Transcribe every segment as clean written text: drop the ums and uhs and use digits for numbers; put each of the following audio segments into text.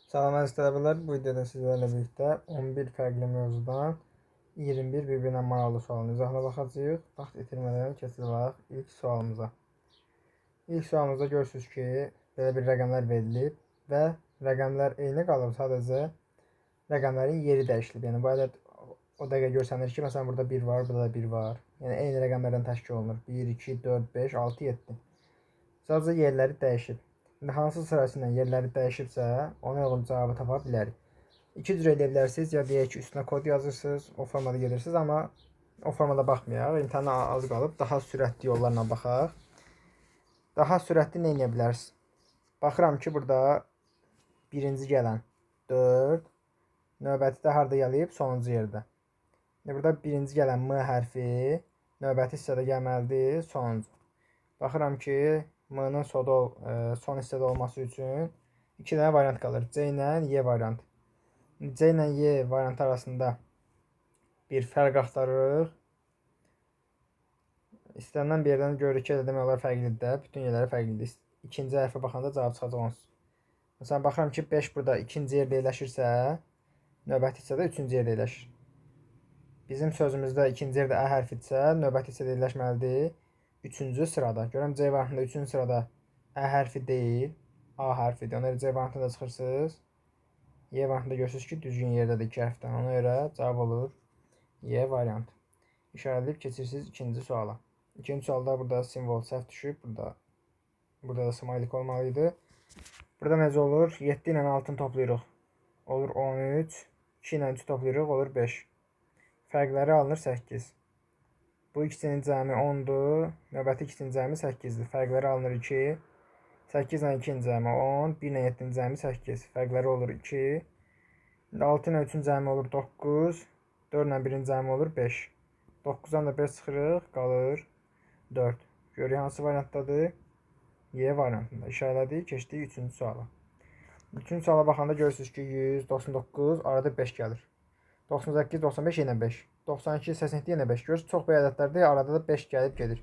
Salam əziz tələbələr, bu videoda sizlərlə birlikdə 11 fərqli mövzudan 21 bir-birinə maraqlı sualın izahına baxacağıq. Vaxt itirmədən keçirik ilk sualımıza. İlk sualımızda görürsünüz ki, belə bir rəqəmlər verilib və rəqəmlər eyni qalıb, sadəcə rəqəmlərin yeri dəyişilib. Yəni bu ədəd o dəqiqə görsənir ki, məsələn burada 1 var, burada da 1 var. Yəni eyni rəqəmlərdən təşkil olunur. 1, 2, 4, 5, 6, 7. Sadəcə yerləri dəyişib. İndi hansı sırası ilə yerləri dəyişibsə, ona uyğun cavabı tapa bilərik. İki cür eləyə bilərsiniz, ya deyək ki, üstünə kod yazırsınız, o formada gedirsiniz, amma o formada baxmayaq. İmtahana az qalıb, daha sürətli yollarla baxaq. Daha sürətli nə eləyə bilərsiniz? Baxıram ki, burada birinci gələn 4, növbəti də harda gəlib? Sonuncu yerdə. İndi burada birinci gələn M hərfi növbəti hissədə gəlməlidir, sonuncu. Baxıram ki, M-nın son hissədə olması üçün iki dənə variant qalır. C ilə Y variantı. C ilə Y variantı arasında bir fərq axtarırıq. İstənilən bir yerdən görürük ki, elə demək olar fərqlidir də. Bütün yerləri fərqlidir. İkinci hərfə baxanda cavab çıxacaq onsuz. Məsələn, baxıram ki, 5 burada ikinci yerdə yerləşirsə, növbəti hissədə üçüncü yerdə yerləşir. Bizim sözümüzdə ikinci yerdə Ə hərfidirsə, növbəti hissədə yerləşməlidir. Üçüncü sırada. Görürəm C variantında üçüncü sırada Ə hərfi deyil, A hərfidir. Ona görə C variantında çıxırsınız. Y variantında görürsünüz ki, düzgün yerdədir iki hərfdən. Ona görə cavab olur Y variantı. İşarələyib keçirsiniz ikinci suala. İkinci sualda burada simvol səhv düşüb. Burada da smaylik olmalıydı. Burada necə olur? 7 ilə 6-nı toplayırıq. Olur 13. 2 ilə 3 toplayırıq, olur 5. Fərqləri alınır 8. Bu ikisinin cəmi 10-dur. Növbəti ikisinin cəmi 8-dir. Fərqləri alınır 2. 8 ilə 2-nin cəmi 10. 1 ilə 7-nin cəmi 8. Fərqləri olur 2. İndi 6 ilə 3-ün cəmi olur 9. 4 ilə 1-in cəmi olur 5. 9-dan da 5 çıxırıq, qalır 4. Görürük hansı variantdadır? Y variantında. İşarələdik, keçdik 3-cü suala. 3-cü suala baxanda görürsünüz ki, 199, arada 5 gəlir. 98, 95 yenə 5. 92, 87 yenə 5. Görürsünüz, çox böyük ədədlərdir. Arada da 5 gəlib gedir.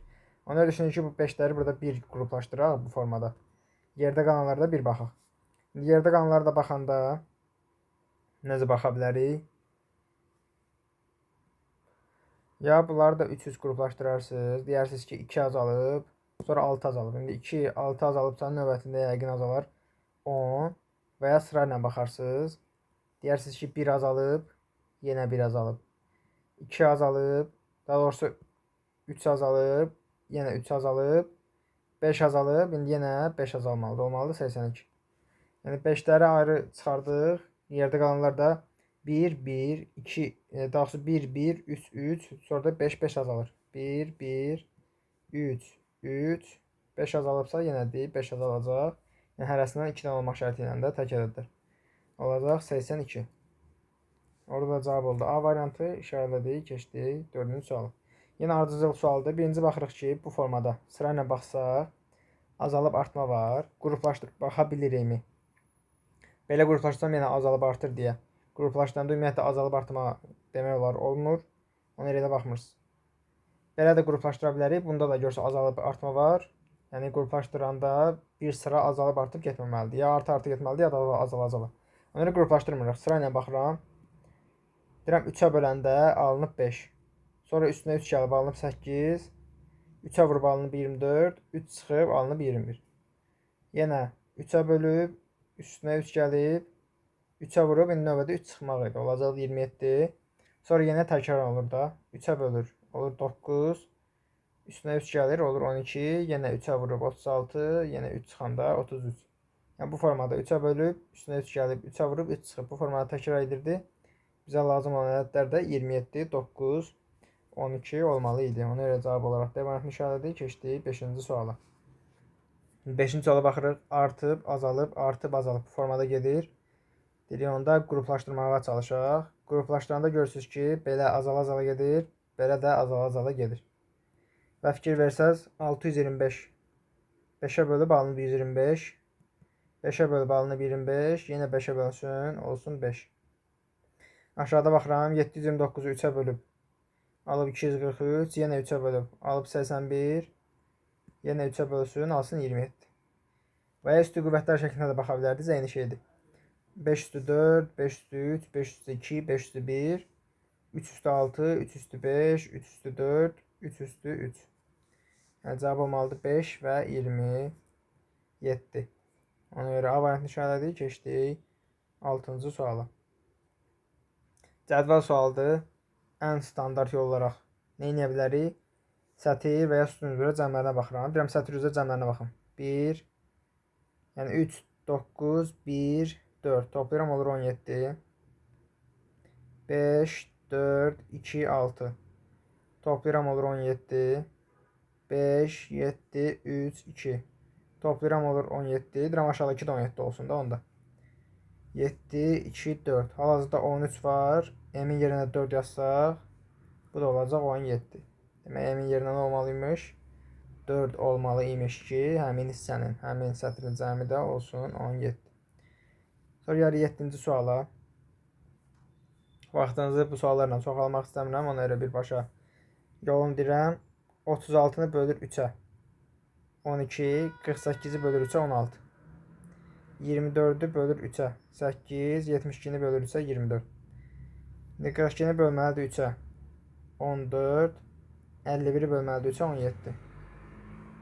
Ona görə düşünürük ki, bu 5-ləri burada 1 qruplaşdıraq bu formada. Yerdə qalanlara da bir baxaq. İndi yerdə qalanlara da baxanda necə baxa bilərik? Ya bunları da 3-3 qruplaşdırarsınız. Deyərsiniz ki, 2 azalıb, sonra 6 azalıb. İndi 2, 6 azalıbsa növbətində yəqin azalar 10 və ya sırayla baxarsınız. Deyərsiniz ki, 1 azalıb, yenə 1 azalıb. 2 azalıb, daha doğrusu 3 azalıb, yenə 3 azalıb, 5 azalıb, indi yenə 5 azalmalıdır. Olmalıdır 82. Yəni 5-ləri ayrı çıxardıq. Yerdə qalanlar da 1, 1, 2, daha doğrusu 1, 1, 3, 3, sonra da 5, 5 azalır. 1, 1, 3, 3, 5 azalıbsa yenə deyib 5 azalacaq. Yəni hərəsindən 2 dənə olmaq şərti ilə də tək ədəddir. Olacaq 82. Orada da cavab oldu. A variantı işarələdik, keçdik 4-cü suala. Yenə ardıcıl sualdır. Birinci baxırıq ki, bu formada sırayla baxsaq azalıb artma var. Qruplaşdırıb baxa bilirikmi? Belə qruplaşdırsam yenə azalıb artır deyə. Qruplaşdıranda ümumiyyətlə azalıb artma demək olar olmur. Ona görə də baxmırsınız. Belə də qruplaşdıra bilərik. Bunda da görsə azalıb artma var. Yəni qruplaşdıranda bir sıra azalıb artıb getməməlidir. Ya artı-artı getməlidir, ya da azala-azala. Ona görə qruplaşdırmırıq. Sırayla baxıram. Deyirəm 3-ə böləndə alınıb 5. Sonra üstünə 3 gəlib alınıb 8. 3-ə vurub alınıb 24. 3 çıxıb alınıb 21. Yenə 3-ə bölüb, üstünə 3 gəlib, 3-ə vurub, indi növbədə 3 çıxmaq idi. Olacaq 27. Sonra yenə təkrar olur da. 3-ə bölür, olur 9. Üstünə 3 gəlir, olur 12. Yenə 3-ə vurub 36. Yenə 3 çıxanda 33. Yəni bu formada 3-ə bölüb, üstünə 3 gəlib, 3-ə vurub, 3 çıxıb. Bu formada təkrar edirdi. Bizə lazım olan ədədlər də 27, 9, 12 olmalı idi. Ona görə cavab olaraq D variantını işarələdik. Keçdik 5-ci suala. 5-ci suala baxırıq. Artıb, azalıb, artıb, azalıb. Bu formada gedir. Dedik, onda qruplaşdırmağa çalışaq. Qruplaşdıranda görürsünüz ki, belə azala-azala gedir, belə də azala-azala gedir. Və fikir versəz, 625. 5-ə bölüb alınıb 125. 5-ə bölüb alınıb 25. Yenə 5-ə bölünsün, olsun 5. Aşağıda baxıram, 729-u 3-ə bölüb alıb 243, yenə 3-ə bölüb alıb 81, yenə 3-ə bölsün, alsın 27. Və ya üstü qüvvətlər şəklində də baxa bilərdiniz, eyni şeydir. 5 üstü 4, 5 üstü 3, 5 üstü 2, 5 üstü 1, 3 üstü 6, 3 üstü 5, 3 üstü 4, 3 üstü 3. Yəni cavab olmalıdır 5 və 27. Ona görə A variantını işarələdik, keçdik 6-cı suala. Cədvəl sualıdır. Ən standart yol olaraq nə edə bilərik? Sətir və ya sütun üzrə cəmlərinə baxıram. Deyirəm sətir üzrə cəmlərinə baxım. 1, yəni 3, 9, 1, 4. Toplayıram olur 17. 5, 4, 2, 6. Toplayıram olur 17. 5, 7, 3, 2. Toplayıram olur 17. Deyirəm aşağıdakı da 17 olsun da onda. 7, 2, 4. Hal-hazırda 13 var. M-in yerinə 4 yazsaq, bu da olacaq 17. Demək, M-in yerinə nə olmalıymış? 4 olmalı imiş ki, həmin hissənin, həmin sətrin cəmi də olsun 17. Sonra gəlirik 7-ci suala. Vaxtınızı bu suallarla çox almaq istəmirəm. Ona görə birbaşa yolunu deyirəm. 36-nı bölür 3-ə. 12, 48-i bölür 3-ə 16. 24-ü bölür 3-ə 8, 72-ni bölür 3-ə 24. İndi 42-ni bölməlidir 3-ə 14, 51-i bölməlidir 3-ə 17.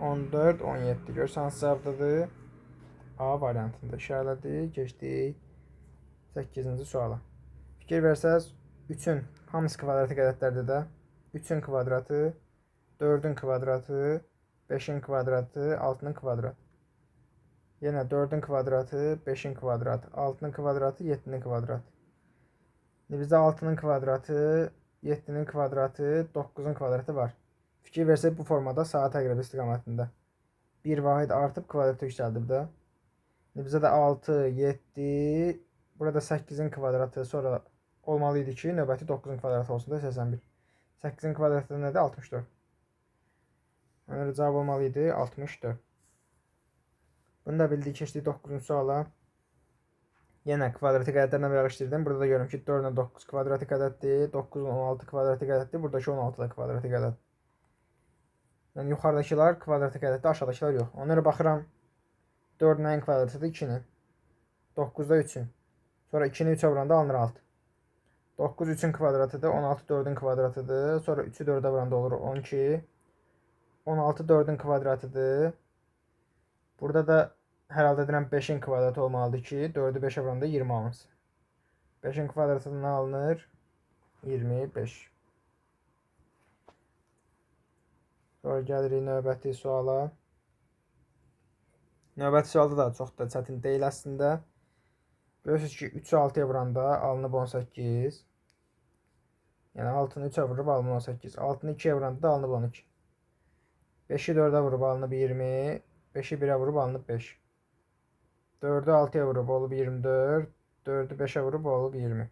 14, 17. Görürsən hansı cavabdadır? A variantında işarələdik. Keçdik 8-ci suala. Fikir versəz 3-ün hamısı kvadratik ədədlərdir də. 3-ün kvadratı, 4-ün kvadratı, 5-in kvadratı, 6-nın kvadratı. Yenə 4-ün kvadratı, 5-in kvadratı, 6-nın kvadratı, 7-nin kvadratı. İndi bizdə 6-nın kvadratı, 7-nin kvadratı, 9-un kvadratı var. Fikir versək bu formada saat əqrəbi istiqamətində. Bir vahid artıb kvadratı yüksəldib də. İndi bizə də 6, 7, burada 8-in kvadratı sonra olmalı idi ki, növbəti 9-un kvadratı olsun da 81. 8-in kvadratı nədir? 64. Ona görə cavab olmalı idi 64. Bunu da bildik, keçdik 9-cu suala. Yenə kvadratik ədədlərlə birləşdirdim. Burada da görürüm ki, 4 ilə 9 kvadratik ədəddir, 9 ilə 16 kvadratik ədəddir, buradakı 16 da kvadratik ədəd. Yəni yuxarıdakılar kvadratik ədəddir, aşağıdakılar yox. Ona görə baxıram 4 nəyin kvadratıdır? 2-nin. 9 da 3-ün. Sonra 2-ni 3-ə vuranda alınır 6. 9 3-ün kvadratıdır, 16 4-ün kvadratıdır. Sonra 3-ü 4-ə vuranda olur 12. 16 4-ün kvadratıdır. Burada da hər halda deyirəm 5-in kvadratı olmalıdır ki, 4-ü 5-ə vuranda 20 alınsın. 5-in kvadratı nə alınır? 25. Sonra gəlirik növbəti suala. Növbəti sualda da çox da çətin deyil əslində. Görürsünüz ki, 3-ü 6-ya vuranda alınıb 18. Yəni 6-nı 3-ə vurub alınıb 18. 6-nı 2-yə vuranda da alınıb 12. 5-i 4-ə vurub alınıb 20. 5-i 1-ə vurub alınıb 5. 4-ü 6-ya vurub olub 24. 4-ü 5-ə vurub olub 20.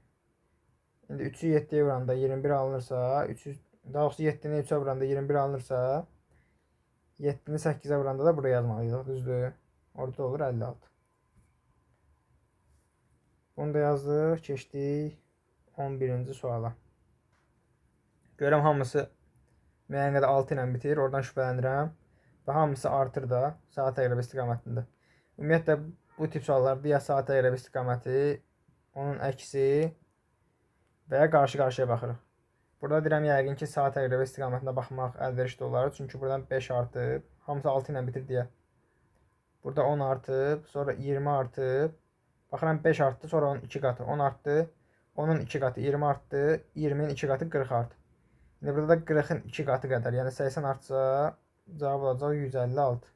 İndi 3-ü 7-yə vuranda 21 alınırsa, 3-ü, daha doğrusu 7-ni 3-ə vuranda 21 alınırsa, 7-ni 8-ə vuranda da buraya yazmalıydıq, düzdür? Orada olur 56. Bunu da yazdıq, keçdik 11-ci suala. Görürəm hamısı müəyyən qədər 6 ilə bitir, oradan şübhələnirəm. Və hamısı artır da saat əqrəbi istiqamətində. Ümumiyyətlə bu tip suallarda ya saat əqrəbi istiqaməti, onun əksi və ya qarşı-qarşıya baxırıq. Burada deyirəm yəqin ki, saat əqrəbi istiqamətində baxmaq əlverişli olar. Çünki buradan 5 artıb, hamısı 6 ilə bitir deyə. Burada 10 artıb, sonra 20 artıb. Baxıram 5 artdı, sonra onun 2 qatı 10 artdı. Onun 2 qatı 20 artdı, 20-nin 2 qatı 40 artdı. İndi burada da 40-ın 2 qatı qədər, yəni 80 artsa cavab olacaq 156.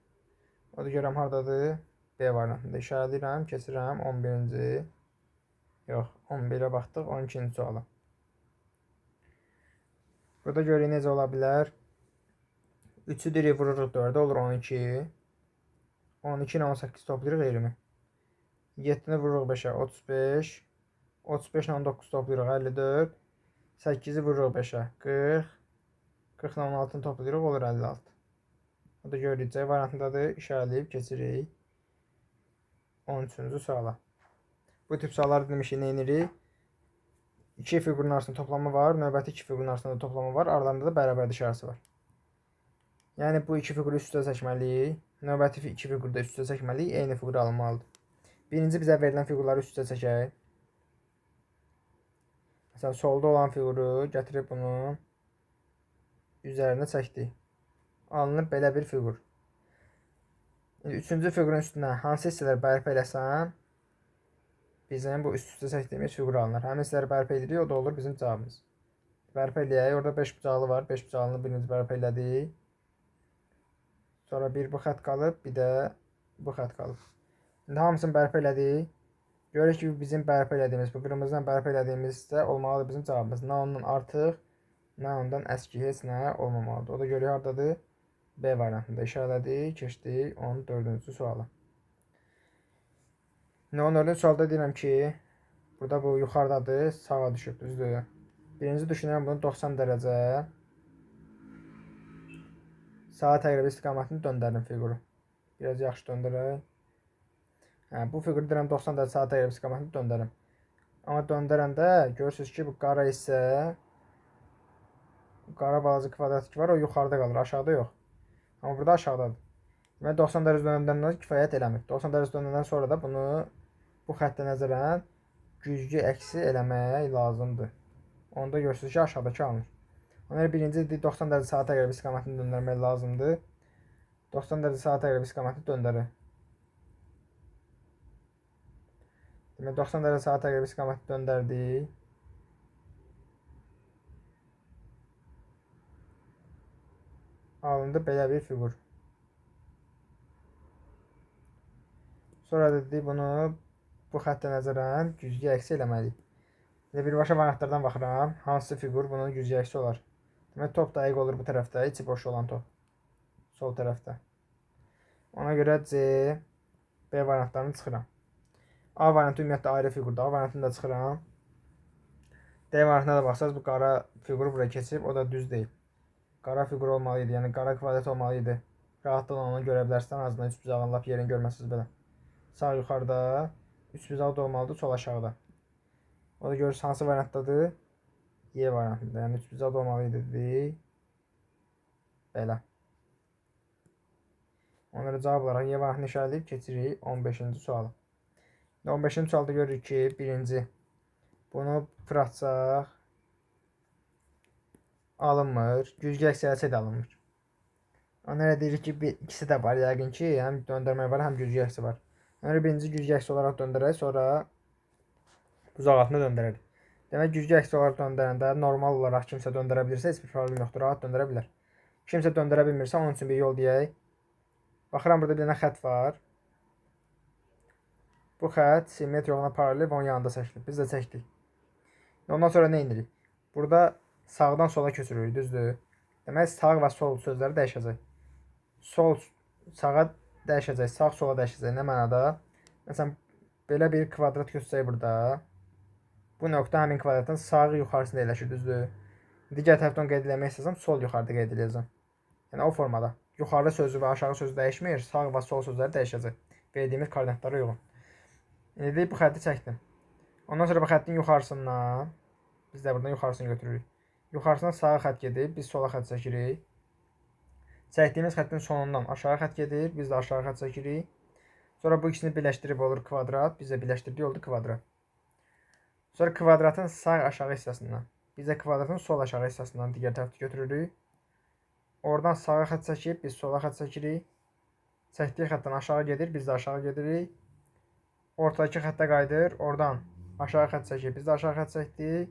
O da görürəm hardadır? B variantında işarələyirəm, keçirəm 11-ci. Yox, 11-ə baxdıq, 12-ci suala. Burada görürük necə ola bilər. 3-ü diri vururuq 4-ə, olur 12. 12 ilə 18 toplayırıq 20. 7-ni vururuq 5-ə, 35. 35 ilə 19 toplayırıq 54. 8-i vururuq 5-ə, 40. 40 ilə 16-nı toplayırıq, olur 56. O da görürük C variantındadır. İşarələyib keçirik 13-cü suala. Bu tip suallarda demişik nə edirik? İki fiqurun arasında toplama var. Növbəti iki fiqurun arasında da toplama var. Aralarında da bərabərlik işarəsi var. Yəni bu iki fiquru üst-üstə çəkməliyik. Növbəti iki fiquru da üst-üstə çəkməliyik. Eyni fiqur alınmalıdır. Birinci bizə verilən fiqurları üst-üstə çəkək. Məsələn, solda olan fiquru gətirib bunu üzərinə çəkdik. Alınır belə bir fiqur. İndi üçüncü fiqurun üstünə hansı hissələr bərpa eləsəm, bizim bu üst-üstə çəkdiyimiz fiqur alınır. Həmin hissələri bərpa edirik, o da olur bizim cavabımız. Bərpa eləyək. Orada 5 bucaqlı var. 5 bucaqlını birinci bərpa elədik. Sonra bir bu xətt qalıb, bir də bu xətt qalıb. İndi hamısını bərpa elədik. Görürük ki, bizim bərpa elədiyimiz, bu qırmızıdan bərpa elədiyimiz hissə olmalıdır bizim cavabımız. Nə ondan artıq, nə ondan əski, heç nə olmamalıdır. O da görürük hardadır? B variantında işarələdik. Keçdik 14-cü suala. İndi 14-cü sualda deyirəm ki, burada bu yuxarıdadır, sağa düşüb, düzdür? Birinci düşünürəm bunu 90 dərəcə saat əqrəbi istiqamətini döndərim fiquru. Biraz yaxşı döndərək. Hə, bu fiquru deyirəm 90 dərəcə saat əqrəbi istiqamətini döndərim. Amma döndərəndə görürsünüz ki, bu qara hissə, qara balaca kvadrat ki var, o yuxarıda qalır, aşağıda yox. Amma burada aşağıdadır. Demək 90 dərəcə döndərəndən kifayət eləmir. 90 dərəcə döndərəndən sonra da bunu bu xəttə nəzərən güzgü əksi eləmək lazımdır. Onda görürsünüz ki, aşağıdakı alınır. Ona görə birinci 90 dərəcə saat əqrəbi istiqamətini döndərmək lazımdır. 90 dərəcə saat əqrəbi istiqamətini döndərir. Demək 90 dərəcə saat əqrəbi istiqamətini döndərdik. Alındı belə bir fiqur. Sonra dedik bunu bu xəttə nəzərən güzgü əksi eləməliyik. İndi birbaşa variantlardan baxıram. Hansı fiqur bunun güzgü əksi olar? Demək top dəqiq olur bu tərəfdə, içi boş olan top. Sol tərəfdə. Ona görə C, B variantlarını çıxıram. A variantı ümumiyyətlə ayrı fiqurdur. A variantını da çıxıram. D variantına da baxsaz bu qara fiqur buraya keçib, o da düz deyil. Qara fiqur olmalı idi, yəni qara kvadrat olmalı idi. Rahatlıqla onu görə bilərsiniz. Ən azından üç bucağın lap yerini görməsiniz belə. Sağ yuxarıda, üç bucaq da olmalıdır, sol aşağıda. O da görürsünüz hansı variantdadır? Y variantında. Yəni üç bucaq da olmalı idi dedik. Belə. Onlara cavab olaraq Y variantını işarələyib keçirik 15-ci suala. 15-ci sualda görürük ki, birinci bunu fırlatsaq alınmır. Güzgü əksi eləsə də alınmır. Ona görə deyirik ki, ikisi də var yəqin ki, həm döndərmək var, həm güzgü əksi var. Ona görə birinci güzgü əksi olaraq döndərək, sonra buzaq altına döndərərik. Demək, güzgü əksi olaraq döndərəndə normal olaraq kimsə döndərə bilirsə, heç bir problem yoxdur, rahat döndərə bilər. Kimsə döndərə bilmirsə, onun üçün bir yol deyək. Baxıram, burada bir dənə xətt var. Bu xətt simmetri oxuna paralel və onun yanında çəkilib. Biz də çəkdik. Ondan sonra nə edirik? Burada sağdan sola köçürürük, düzdür? Demək, sağ və sol sözləri dəyişəcək. Sol sağa dəyişəcək, sağ sola dəyişəcək. Nə mənada? Məsələn, belə bir kvadrat köçsək burada. Bu nöqtə həmin kvadratın sağ yuxarısında yerləşir, düzdür? Digər tərəfdən qeyd eləmək istəsəm, sol yuxarıda qeyd eləyəcəm. Yəni o formada. Yuxarı sözü və aşağı sözü dəyişmir, sağ və sol sözləri dəyişəcək. Verdiyimiz koordinatlara uyğun. İndi bu xətti çəkdim. Ondan sonra bu xəttin yuxarısından, biz də buradan yuxarısını götürürük. Yuxarısından sağa xətt gedir, biz sola xətt çəkirik. Çəkdiyimiz xəttin sonundan aşağı xətt gedir, biz də aşağı xətt çəkirik. Sonra bu ikisini birləşdirib olur kvadrat, biz də birləşdirdik oldu kvadrat. Sonra kvadratın sağ aşağı hissəsindən, biz də kvadratın sol aşağı hissəsindən digər tərəfdə götürürük. Oradan sağa xətt çəkib, biz sola xətt çəkirik. Çəkdiyi xəttdən aşağı gedir, biz də aşağı gedirik. Ortadakı xəttə qayıdır, oradan aşağı xətt çəkib, biz də aşağı xətt çəkdik.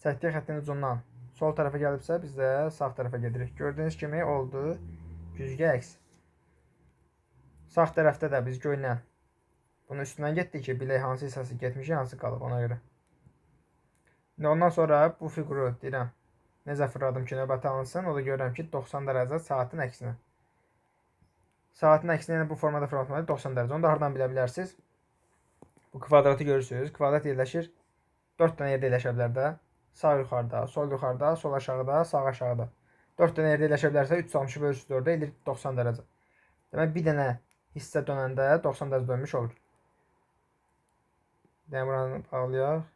Çəkdiyi xəttin ucundan sol tərəfə gəlibsə, biz də sağ tərəfə gedirik. Gördüyünüz kimi oldu güzgü əks. Sağ tərəfdə də biz göynə bunun üstündən getdik ki, bilək hansı hissəsi getmişik, hansı qalıb ona görə. İndi ondan sonra bu fiquru deyirəm, necə fırladım ki, növbəti alınsın, o da görürəm ki, 90 dərəcə saatın əksinə. Saatın əksinə, yəni bu formada fırlatmalı 90 dərəcə. Onu da hardan bilə bilərsiniz? Bu kvadratı görürsünüz. Kvadrat yerləşir. 4 dənə yerdə yerləşə bilər də. Sağ yuxarıda, sol yuxarıda, sol aşağıda, sağ aşağıda. 4 dənə yerdə yerləşə bilərsə 360 bölüsü 4-ə edir 90 dərəcə. Demək bir dənə hissə dönəndə 90 dərəcə dönmüş olur. Yəni buranı bağlayaq.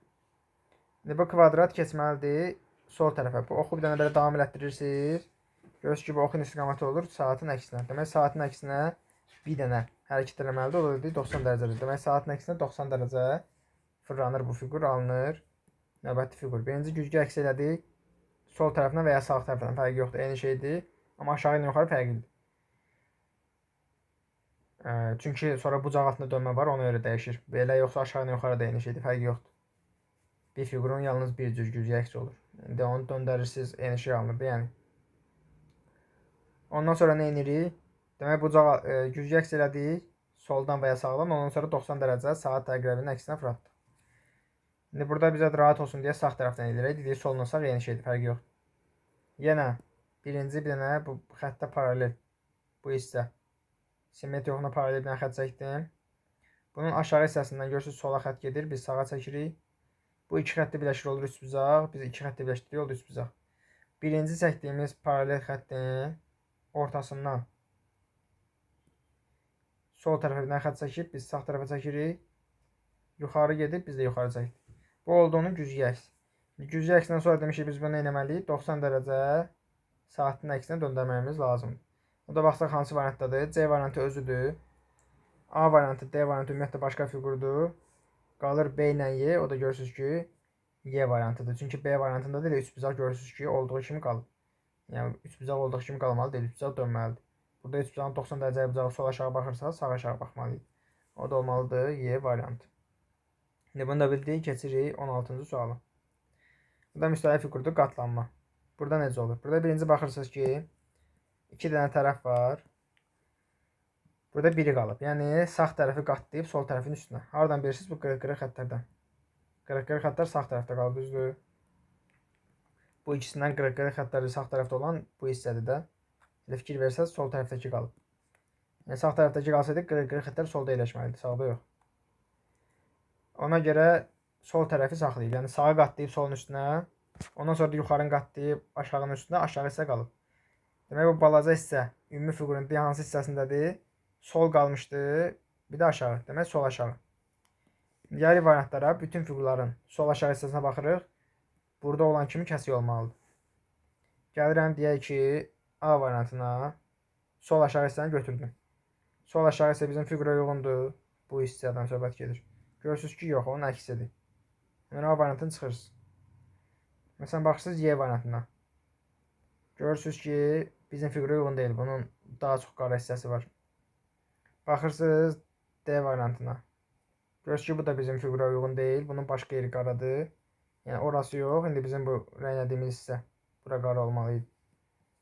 İndi bu kvadrat keçməlidir sol tərəfə. Bu oxu bir dənə belə davam elətdirirsiniz. Görürsünüz ki, bu oxun istiqaməti olur saatın əksinə. Demək saatın əksinə bir dənə hərəkət eləməlidir. O da dedik 90 dərəcədir. Demək, saatın əksinə 90 dərəcə fırlanır bu fiqur, alınır. Növbəti fiqur. Birinci güzgü əks elədik. Sol tərəfindən və ya sağ tərəfindən fərqi yoxdur. Eyni şeydir. Amma aşağı ilə yuxarı fərqlidir. Çünki sonra bucaq altında dönmə var, ona görə dəyişir. Belə yoxsa aşağı ilə yuxarı da eyni şeydir, fərqi yoxdur. Bir fiqurun yalnız bir cür güzgü əksi olur. İndi onu döndərirsiniz, eyni şey alınır, yəni. Ondan sonra nə edirik? Demək, bucaq güzgü əks elədik. Soldan və ya sağdan. Ondan sonra 90 dərəcə saat əqrəbinin əksinə fırlatdıq. İndi burada bizə rahat olsun deyə sağ tərəfdən edirik. Dedik, solla sağ eyni şeydir, fərqi yoxdur. Yenə birinci bir dənə bu xəttə paralel bu hissə. Simmetri oxuna paralel bir dənə xətt çəkdim. Bunun aşağı hissəsindən görürsünüz sola xətt gedir. Biz sağa çəkirik. Bu iki xətti birləşir olur üçbucaq. Biz iki xətti birləşdiririk oldu üçbucaq. Birinci çəkdiyimiz paralel xəttin ortasından sol tərəfə bir dənə xətt çəkib biz sağ tərəfə çəkirik. Yuxarı gedib biz də yuxarı çəkdik. Bu oldu onun güzgü əksi. Güzgü əksindən sonra demişik biz bunu nə etməliyik? 90 dərəcə saatın əksinə döndərməyimiz lazımdır. O da baxsaq hansı variantdadır? C variantı özüdür. A variantı, D variantı ümumiyyətlə başqa fiqurdur. Qalır B ilə Y, o da görürsünüz ki, Y variantıdır. Çünki B variantında da elə üçbucaq görürsünüz ki, olduğu kimi qalır. Yəni üçbucaq olduğu kimi qalmalı deyil, üçbucaq dönməlidir. Burada üçbucağın 90 dərəcə bucağı sol aşağı baxırsa, sağ aşağı baxmalıyıq. O da olmalıdır Y variantı. İndi bunu da bildik, keçirik 16-cı suala. Bu da müstəqil fiqurdur, qatlanma. Burada necə olur? Burada birinci baxırsınız ki, iki dənə tərəf var. Burada biri qalıb. Yəni sağ tərəfi qatlayıb sol tərəfin üstünə. Hardan bilirsiniz? Bu qırıq-qırıq xəttlərdən. Qırıq-qırıq xəttlər sağ tərəfdə qalıb, düzdür? Bu ikisindən qırıq-qırıq xəttləri sağ tərəfdə olan bu hissədir də. Elə fikir versəz sol tərəfdəki qalıb. Yəni sağ tərəfdəki qalsaydı qırıq-qırıq xəttlər solda yerləşməlidir, sağda yox. Ona görə sol tərəfi saxlayıb. Yəni sağı qatlayıb solun üstünə, ondan sonra da yuxarını qatlayıb aşağının üstünə, aşağı hissə qalıb. Demək bu balaca hissə ümumi fiqurun hansı hissəsindədir? Sol qalmışdı, bir də aşağı. Demək sol aşağı. Gəlirik variantlara. Bütün fiqurların sol aşağı hissəsinə baxırıq. Burada olan kimi kəsik olmalıdır. Gəlirəm deyək ki, A variantına sol aşağı hissəni götürdüm. Sol aşağı hissə bizim fiqura uyğundur. Bu hissədən söhbət gedir. Görürsünüz ki, yox, onun əksidir. Yəni A variantını çıxırsınız. Məsələn, baxırsınız Y variantına. Görürsünüz ki, bizim fiqura uyğun deyil. Bunun daha çox qara hissəsi var. Baxırsınız D variantına. Görürsünüz ki, bu da bizim fiqura uyğun deyil. Bunun başqa yeri qaradır. Yəni orası yox. İndi bizim bu rənglədiyimiz hissə bura qara olmalı idi.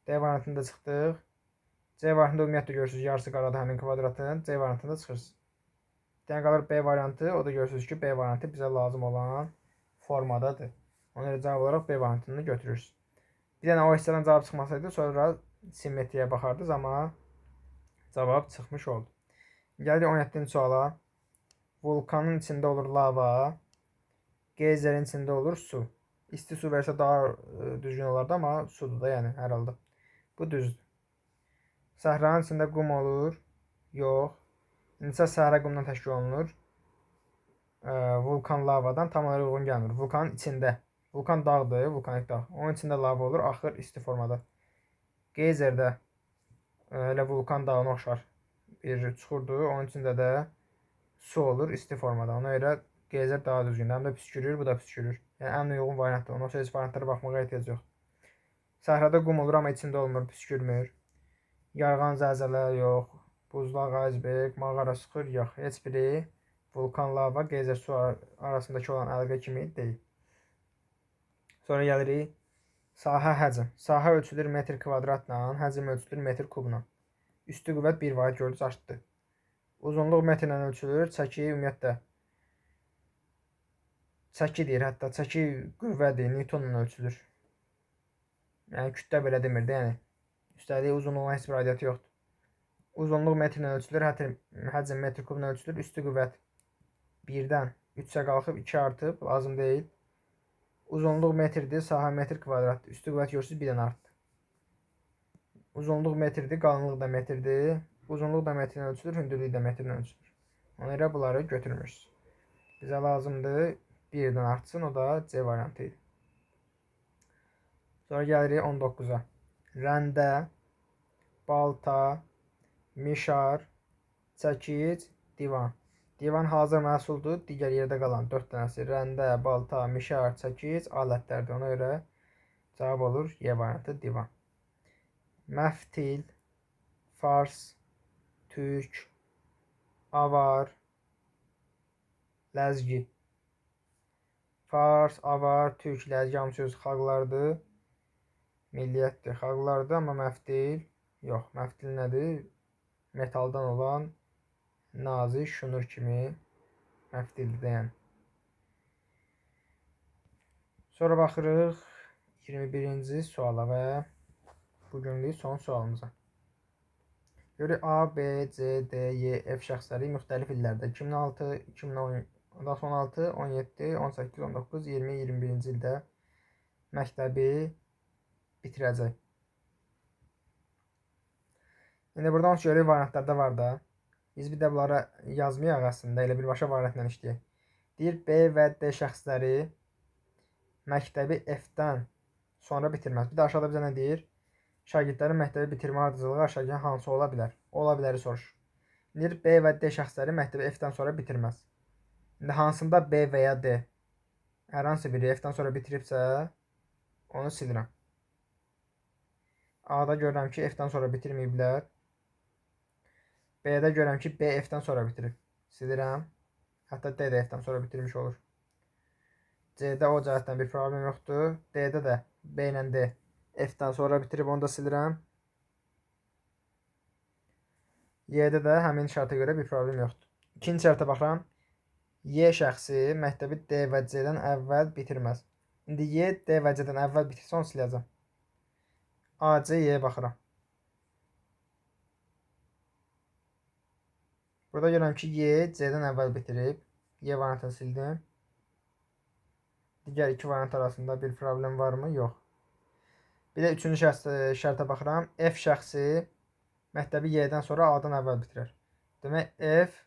D variantında çıxdıq. C variantında ümumiyyətlə görürsünüz yarısı qaradır həmin kvadratın. C variantında çıxırsınız. Bir dənə qalır B variantı. O da görürsünüz ki, B variantı bizə lazım olan formadadır. Ona görə cavab olaraq B variantını götürürsünüz. Bir dənə o hissədən cavab çıxmasaydı, sonra simmetriyə baxardınız, amma cavab çıxmış oldu. Gəlirik 17-ci suala. Vulkanın içində olur lava, geyzerin içində olur su. İsti su versə daha düzgün olardı, amma sudur da, yəni hər halda. Bu düzdür. Səhranın içində qum olur? Yox. İndisə səhra qumdan təşkil olunur. Vulkan lavadan tam olaraq uyğun gəlmir. Vulkanın içində. Vulkan dağdır, vulkanik dağ. Onun içində lava olur, axır isti formada. Geyzerdə elə vulkan dağına oxşar bir çuxurdur. Onun içində də su olur isti formada. Ona görə geyzer daha düzgündür. Həm də püskürür, bu da püskürür. Yəni ən uyğun variantdır. Ondan sonra heç variantlara baxmağa ehtiyac yoxdur. Səhrada qum olur, amma içində olmur, püskürmür. Yarğan zəlzələ yox. Buzlaq, iceberg, mağara süxur yox. Heç biri vulkan, lava, geyzer su arasındakı olan əlaqə kimi deyil. Sonra gəlirik sahə həcm. Sahə ölçülür metr kvadratla, həcm ölçülür metr kubla. Üstü qüvvət 1 vahid gördünüz artdı. Uzunluq metrlə ölçülür, çəki ümumiyyətlə çəki deyir, hətta çəki qüvvədir, Newtonla ölçülür. Yəni kütlə belə demir də, yəni. Üstəlik uzunluğun heç bir aidiyyatı yoxdur. Uzunluq metrlə ölçülür, həcm metr kubla ölçülür. Üstü qüvvət 1-dən 3-ə qalxıb 2 artıb, lazım deyil. Uzunluq metrdir, sahə metr kvadratdır. Üstü qüvvət görürsünüz 1 dənə artdı. Uzunluq metrdir, qalınlıq da metrdir. Uzunluq da metrlə ölçülür, hündürlük də metrlə ölçülür. Ona görə bunları götürmürsünüz. Bizə lazımdır 1-dən artsın, o da C variantı idi. Sonra gəlirik 19-a. Rəndə, balta, mişar, çəkic, divan. Divan hazır məhsuldur. Digər yerdə qalan 4 dənəsi rəndə, balta, mişar, çəkic alətlərdir. Ona görə cavab olur Y variantı divan. Məftil, Fars, Türk, Avar, Ləzgi. Fars, Avar, Türk, Ləzgi hamısı öz xalqlardır. Milliyyətdir, xalqlardır, amma məftil yox. Məftil nədir? Metaldan olan nazik şunur kimi məftildir də yəni. Sonra baxırıq 21-ci suala və bugünlük son sualımıza. Görürük A, B, C, D, Y, F şəxsləri müxtəlif illərdə 2006, 2016, 17, 18, 19, 20, 21-ci ildə məktəbi bitirəcək. İndi buradan görürük variantlarda var da. Biz bir də bunlara yazmayaq əslində, elə birbaşa variantla işləyək. Deyir B və D şəxsləri məktəbi F-dən sonra bitirməz. Bir də aşağıda bizə nə deyir? Şagirdlərin məktəbi bitirmə ardıcıllığı aşağıdakı hansı ola bilər? Ola biləri soruşur. Deyir B və D şəxsləri məktəbi F-dən sonra bitirməz. İndi hansında B və ya D hər hansı biri F-dən sonra bitiribsə, onu silirəm. A-da görürəm ki, F-dən sonra bitirməyiblər. B-də görürəm ki, B F-dən sonra bitirib. Silirəm. Hətta D də F-dən sonra bitirmiş olur. C-də o cəhətdən bir problem yoxdur. D-də də B ilə D F-dən sonra bitirib, onu da silirəm. Y-də də həmin şərtə görə bir problem yoxdur. İkinci şərtə baxıram. Y şəxsi məktəbi D və C-dən əvvəl bitirməz. İndi Y, D və C-dən əvvəl bitirsə onu siləcəm. A, C, Y-yə baxıram. Burada görürəm ki, Y C-dən əvvəl bitirib. Y variantını sildim. Digər iki variant arasında bir problem varmı? Yox. Bir də üçüncü şərtə baxıram. F şəxsi məktəbi Y-dən sonra A-dan əvvəl bitirər. Demək, F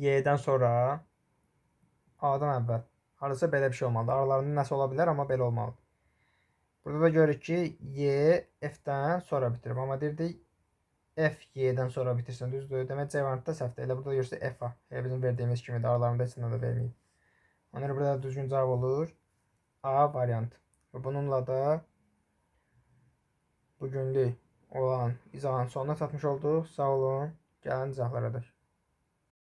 Y-dən sonra A-dan əvvəl. Hardasa belə bir şey olmalıdır. Aralarında nəsə ola bilər, amma belə olmalıdır. Burada da görürük ki, Y F-dən sonra bitirib. Amma deyirdik, F Y-dən sonra bitirsin, düzdür? Demək, C variantı da səhvdir. Elə burada görürsə F A. Elə bizim verdiyimiz kimidir. Aralarında heç nə də verməyib. Ona görə burada düzgün cavab olur. A variantı. Və bununla da bugünlük olan izahın sonuna çatmış olduq. Sağ olun. Gəlin izahlara dək.